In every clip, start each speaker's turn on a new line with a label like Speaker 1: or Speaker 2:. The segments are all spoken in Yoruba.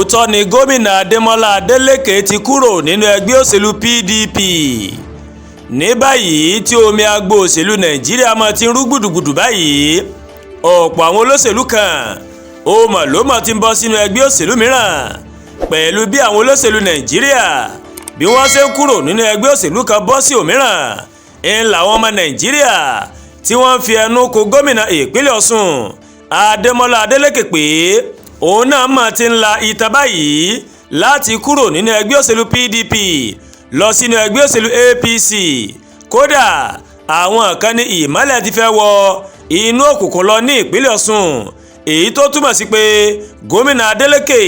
Speaker 1: Lóòótọ́ ni gómìnà Adémọlá Adeleke ti kúrò nínú ẹgbẹ́ òṣèlú PDP. Ní báyìí tí omi agbo òṣèlú Nàìjíríà mọ́ ti ń rú gbùdùgbùdù báyìí, ọ̀pọ̀ àwọn olóṣèlú kan ó mọ̀ ló mọ̀ ti ń bọ́ sínú ẹgbẹ́ òṣèlú mìíràn. Pẹ̀lú bí àwọn olóṣèlú Nàìjíríà bí wọ́n ṣe ń kúrò nínú ẹgbẹ́ òṣèlú kan bọ́ sí òmíràn, ń làwọn ọmọ Nàìjíríà tí wọ́n ń fi ẹnu kò gómìnà ìpínlẹ̀ Ọ̀ṣun Adémọlá Adeleke pé òun náà mọ̀ ti ń la ìtàn báyìí láti kúrò nínú ẹgbẹ́ òṣèlú PDP lọ sínú ẹgbẹ́ òṣèlú APC. Kódà, àwọn kan ní ìmọ́lẹ̀ ti fẹ́ wọ inú òkùnkùn lọ ní ìpínlẹ̀ Ọ̀ṣun, èyí tó túmọ̀ sí pé gómìnà Adeleke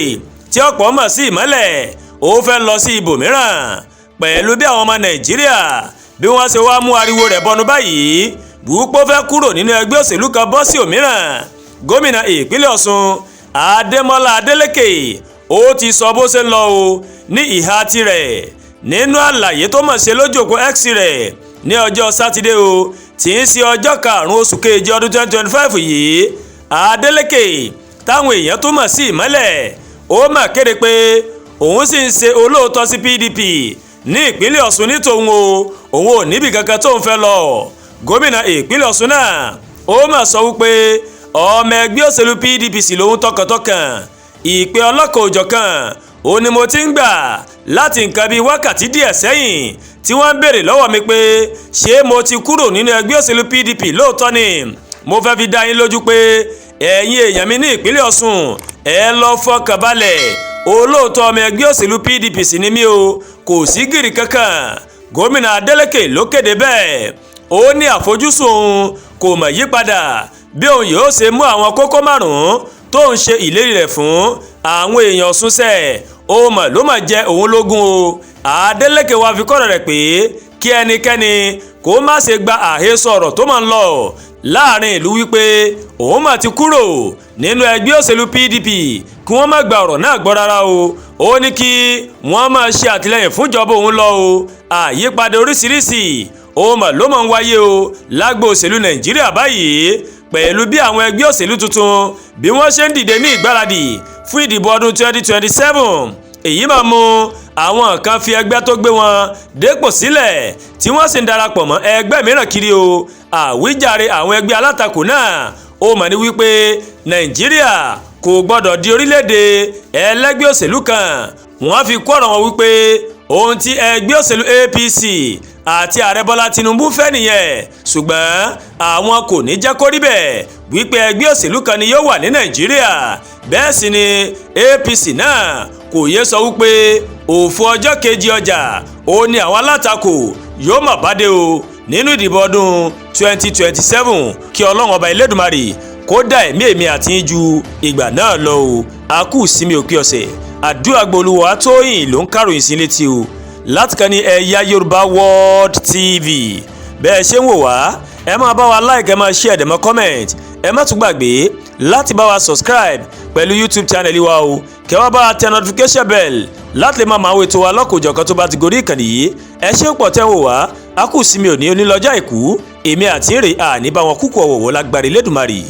Speaker 1: tí ọ̀pọ̀ mọ̀ sí ìmọ́lẹ̀, ó fẹ́ lọ sí ibòmíràn. Pẹ̀lú bí àwọn ọmọ Nàìjíríà bí wọ́n ṣe wá mú ariwo rẹ̀ bọnu báyìí wípé ó fẹ́ kúrò nínú ẹgbẹ́ òṣèlú kan bọ́ sí òmíràn, gómìnà ìpínlẹ̀ Ọ̀ṣun Adémọlá Adeleke ó ti sọ bó ṣe ń lọ o ní ìhà tirẹ̀. Nínú àlàyé tó mọ̀ ṣe lójú òpó X rẹ̀ ní ọjọ́ Sátidé o, tí ń ṣe ọjọ́ 5 oṣù keje ọdún 2025 yìí, Adeleke táwọn èèyàn tó mọ̀ sí ìmọ́lẹ̀, ó mà kéde pé òun sì ń ṣe olóòótọ́ sí PDP ní ìpínlẹ̀ Ọ̀ṣun ní tòun o, òun ò níbì kankan tóun fẹ́ lọ. Gómìnà ìpínlẹ̀ Ọ̀ṣun náà ó mà sọ wípé ọmọ ẹgbẹ́ òṣèlú PDP sì lòun tọkàntọkàn. "Ìpè ọlọ́kan òjọ̀kan ó ní mo ti ń gbà láti nǹkan bíi wákàtí díẹ̀ sẹ́yìn tí wọ́n ń béèrè lọ́wọ́ mi pé ṣé mo ti kúrò nínú ẹgbẹ́ òṣèlú PDP lóòótọ́ ni. Mo fẹ́ fi dá yín lójú pé ẹ̀yin èèyàn mi ní ìpínlẹ̀ Ọ̀ṣun, ẹ lọ fọkàn balẹ̀, olóòótọ́ ọmọ ẹgbẹ́ òṣèlú PDP sì ni mí o, kò sí gìrì kankan." Gómìnà Adeleke ló kéde bẹ́ẹ̀. Ó ní àfojúsùn òun kò mọ̀ yípadà, bí òun yóò ṣe mú àwọn kókó márùn-ún tó ń ṣe ìlérí rẹ̀ fún àwọn èèyàn Ọ̀ṣun ṣẹ, ó mọ̀ ló mọ̀ jẹ́ òun lógún o. Adeleke wá fi kọ́rọ̀ rẹ̀ pé kí ẹnikẹ́ni kó má ṣe gba àhesọ ọ̀rọ̀ tó máa ń lọ láàrin ìlú wípé òun mà ti kúrò nínú ẹgbẹ́ òṣèlú PDP, kí wọ́n má gba ọ̀rọ̀ náà gbọ́ rárá o. Ó ní kí wọ́n máa ṣe àtìlẹ́yìn fúnjọba òun lọ o. Àyípadà oríṣiríṣi ó mà ló máa ń wáyé o lágbo òṣèlú Nàìjíríà báyìí, pẹ̀lú bí àwọn ẹgbẹ́ òṣèlú tuntun bí wọ́n ṣe ń dìde ní ìgbáradì fún ìdìbò ọdún 2027. Èyí máa mú àwọn kan fi ẹgbẹ́ tó gbé wọn dépò sílẹ̀, tí wọ́n sì ń darapọ̀ mọ́ ẹgbẹ́ mìíràn kiri o. Àwíjàre àwọn ẹgbẹ́ alátakò náà ó mọ̀ ní wípé Nàìjíríà kò gbọ́dọ̀ di orílẹ̀-èdè ẹlẹ́gbẹ́ òṣèlú kan. Wọ́n fi kó ọ̀rọ̀ wọn wípé ohun tí ẹgbẹ́ òṣèlú APC àti ààrẹ Bọ́lá Tinubu fẹ́ nìyẹn, ṣùgbọ́n àwọn kò ní jẹ́ kó rí bẹ́ẹ̀, wípé ẹgbẹ́ òṣèlú kan ni yóò wà ní Nàìjíríà. Bẹ́ẹ̀ sì ni APC náà kò yé sọ wípé òfò ọjọ́ kejì ọjà ó ní àwọn alátakò yóò mọ̀ bá dé o nínú ìdìbò ọdún 2027. Kí Ọlọ́run Ọba Elédùmarè kó dá ẹ̀mí èmi àti yín ju ìgbà náà lọ o. A kú ìsinmi òpin ọ̀sẹ̀. Àdúrà gbolúwà Tóyìn ló ń káròyìn sí létí o láti kàn ní Ẹ̀yà Yorùbá World TV. Bẹ́ẹ̀ ṣe ń wò wá, ẹ máa bá wa like, ẹ máa share, ẹ máa comment. Ẹ má tún gbàgbé láti bá wa subscribe pẹ̀lú YouTube channel wa o. Kẹ́ wá bá wa tẹ notification bell láti lè máa máa wo ètò wa lọ́kòjọ̀kan tó bá ti gorí ìkànnì yìí. Ẹ ṣé pọ̀ tẹ́ ń wò wá. A kù sí mi ò ní onílọ́jọ́ àìkú, èmi àti èrè àní bá wọn kúkú ọ̀wọ̀wọ́ lágbára Elédùmarè.